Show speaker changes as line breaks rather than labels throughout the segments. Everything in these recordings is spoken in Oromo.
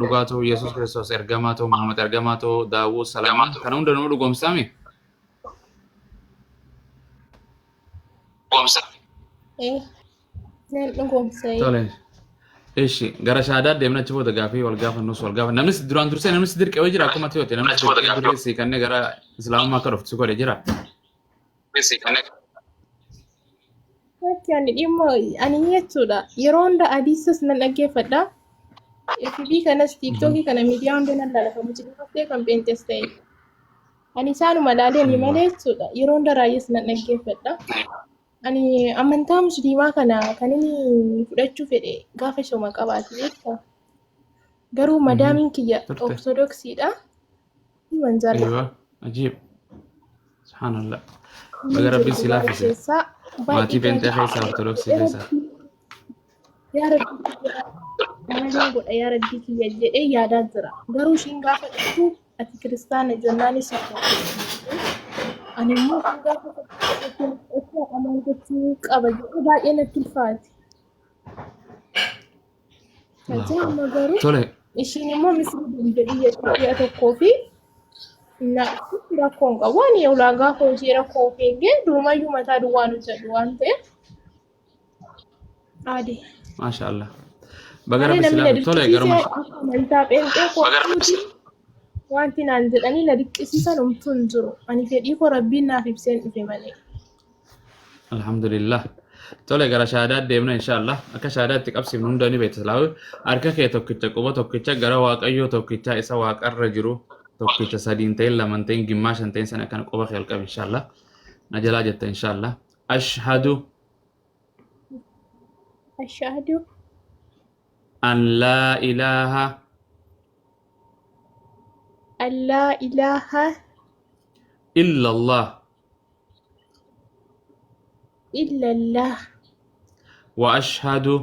Dhugaa ta'uu, Yesuus Kiristoos ergamaa ta'uu, Muhammad ergamaa ta'uu, Daawud, Salamoon kana hunda nama dhugoomsaami.
Eh, nan dhugoomsa.
Tole. Ishi gara shaadaa deemna achi booda gaafii wal gaafannus wal gaafanna. Namni duraan dursee namni si dirqee jira akkuma ta'e namni si dirqee durii si kannee gara islaamummaa akka dhuftu si godhe jira.
Bakki ani dhimma ani jechuudha yeroo hunda hadiisas nan dhaggeeffadha. FB kanas TikTokii kana miidiyaa hunda nan laala kan musliimas ta'e kan pheenxes ta'e. Ani isaanuma laaleen malee jechuudha yeroo hunda raayyees nan dhaggeeffadha. Ani amantaa musliimaa kana kan inni fudhachuu fedhe gaafa isuma qabaate beektaa. Garuu madaamiin kiyya
Turte.
ortodoksiidha. Manzarra.
Aywa ajiib. Subhaanallah. Baga Rabbiin si laaffise.
Keessaa
Maatii pheenxee keessaa ortodoksii keessaa.
Yaa Rabbi kiyya maaliin godha yaa Rabbi kiyya jedhee yaadaa jira. Garuu ishiin gaafa dhuftu ati kiristaana jennaanis ani immoo ishiin gaafa dhuftu amaan gochuu qaba jedhee baay'ee natti ulfaate. Kajaa amma garuu
Tole.
ishiin immoo misrii deemte biyya ji'a tokkoo fi na rakkoo hin qabu. Ani ulaagaa koo ishee rakkoo of eeggee durumayyuu mataa duwwaan hojjedhu waan ta'eef aade.
Maasha Allah. Baga
Malee
Rabbi si
namni na
laaffise. Tole garuma.
dirqisiisee akka amantaa pheenxee kootuuti wanti naan jedhanii na dirqisiisan homtuu hin jiru. Ani fedhii koo rabbiin naaf ibseen dhufe malee.
Alhamdulillah. Tole gara shaadaa deemna inshallah. Akka shaadaa itti qabsiifnu hunda ni beekta. Silaawu harka kee tokkicha quba tokkicha gara Waaqayyoo tokkicha isa waaqarra jiru tokkicha sadiin ta'in laman ta'in gimmaa shan ta'in sana kana quba kee ol qabi inshallah. Na jalaa jetta inshallah. Ashhadu
Ashhadu
an laa ilaaha
an laa ilaaha
illallah
illallah
wa ashhadu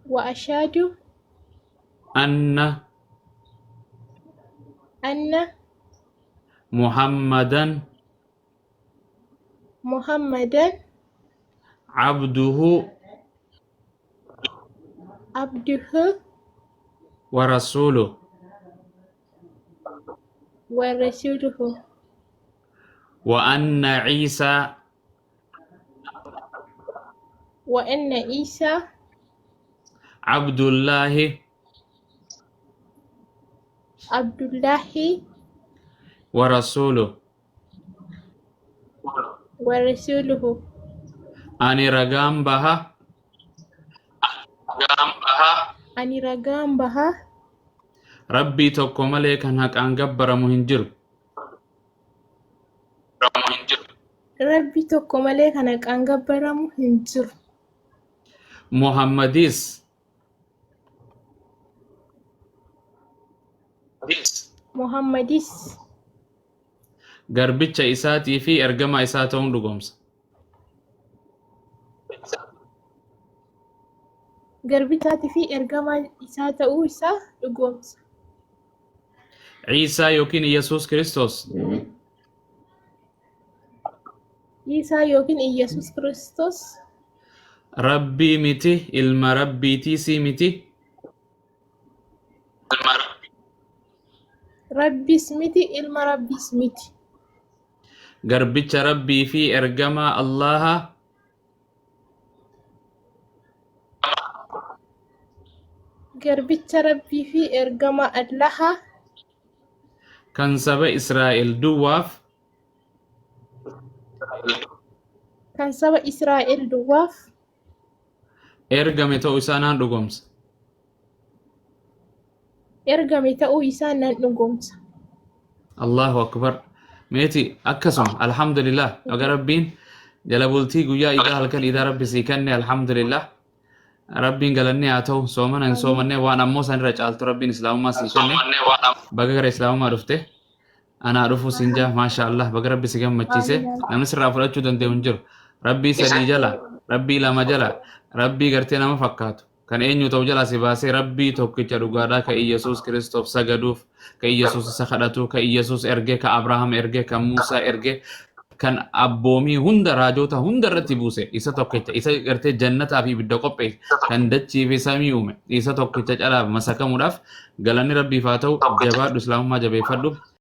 wa ashhadu
anna
anna
muhammadan
muhammadan
abduhu
abduhu
wa rasuluh.
Wa rasuuluhu.
Wa anna Ciisaa
Wa anna Iisaa
Abdullaahi
Abdullaahi
wa rasuuluh.
Wa rasuuluhu.
Ani ragaan baha
Ani ragaan baha
Rabbii tokko malee kan haqaan gabbaramu hin jiru.
Rabbi tokko malee kan haqaan gabbaramu hin jiru.
Muhammadis
Muhammadis
garbicha isaatii fi ergamaa isaa ta'uun dhugoomsa.
Garbichaatii fi ergamaa isaa ta'uu isaa dhugoomsa.
Ciisaa yookiin Yesuus Kiristoos
Iisaa yookiin Iyyasuus Kiristoos
Rabbii miti, ilma Rabbiitiisii miti,
Rabbis miti, ilma Rabbiis miti.
Garbicha Rabbii fi ergamaa Allaaha
Garbicha Rabbii fi ergama Allaha
kan saba Israa'el duwwaaf
kan saba Israa'el duwwaaf
ergame ta'uu isaa naan dhugoomsa.
Ergame ta'uu isaa nan dhugoomsa.
Allahu akbar. Meeti akkasuma alhamdulillah baga Rabbiin jala bultii guyyaa idaa halkan idaa Rabbi sii kenne alhamdulillah. Rabbiin galanni haa ta'u soomana hin soomanne waan ammoo san irra caaltu Rabbiin islaamummaa sii kenne baga gara islaamummaa dhufte. Anaa dhufuu siin jaa maasha Allah baga Rabbi si gammachiise namni sirraa fudhachuu danda'u hin jiru. Rabbii sadii jala Rabbii lama jala Rabbii gartee nama fakkaatu kan eenyu ta'u jalaa si baasee Rabbii tokkicha dhugaadhaa ka Iyyasuus Kiristoof sagaduuf ka Iyyasuus isa kadhatu ka Iyyasuus erge ka Abrahaam erge ka Muusaa erge. Kan abboomii hunda raajota hunda irratti buuse isa tokkicha, isa gartee jannataa fi ibidda qopheesse, kan dachii fi samii uume, isa tokkicha calaaf masakamuudhaaf galanni Rabbiif haa ta'u. Jabaadhu, islaamummaa jabeeffadhu.